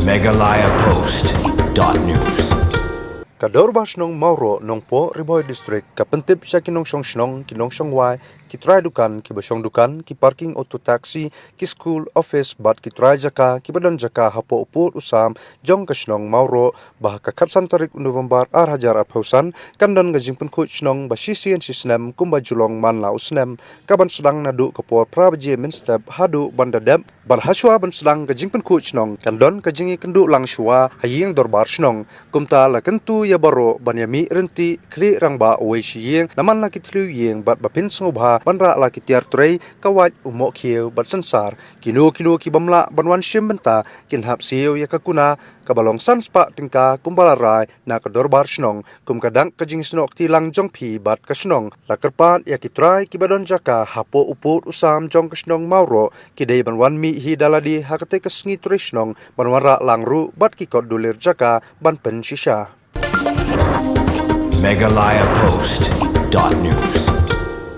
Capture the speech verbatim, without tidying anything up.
Meghalaya Post dot news. Ka Dorbar Shnong Mawroh, Nongpoh, Ri Bhoi District, ka pyntip sha ki nongshong shnong, ki nongshong wai, ki trai dukan, ki ba shong dukan, ki parking auto taxi, ki skul, office, bad ki trai jaka, ki ba don jaka hapoh u pud u sam jong ka shnong Mawroh, ba ha ka khatsan tarik November ar hajar arphew san, kan don ka jingpynkhuid shnong ba shisien shisnem kumba ju long man la u snem, ka ban sdang naduh ka por phra baje mynstep haduh ban da dep. Bad hashwa ban sdang ka jingpynkhuid shnong, kan don ka jingïakynduh lang shuwa ha ïing dorbar shnong. Kumta la kyntu ïa baroh ban ïa mih ryntih, khlieh rangbah uwei shi ïing, namar la ki thliew ïing bad ba pynsngewbha ban rah la ki tiar trei, ka wait, u mohkhiew bad synsar. Kino kino ki bym lah ban wan shim bynta kin hap siew ïa ka kuna ka ba long san spah tyngka kumba la rai na ka dorbar shnong, kum ka dak ka jingsnoh kti lang jong phi bad ka shnong. La kyrpad ïa ki trai ki ba don jaka hapoh u pud u sam jong ka shnong Mawroh, ki dei ban wan mih hi da lade ha katei ka sngi trei shnong ban wanrah lang ruh bad ki kot dulir jaka ban pynshisha. Meghalaya Post dot news.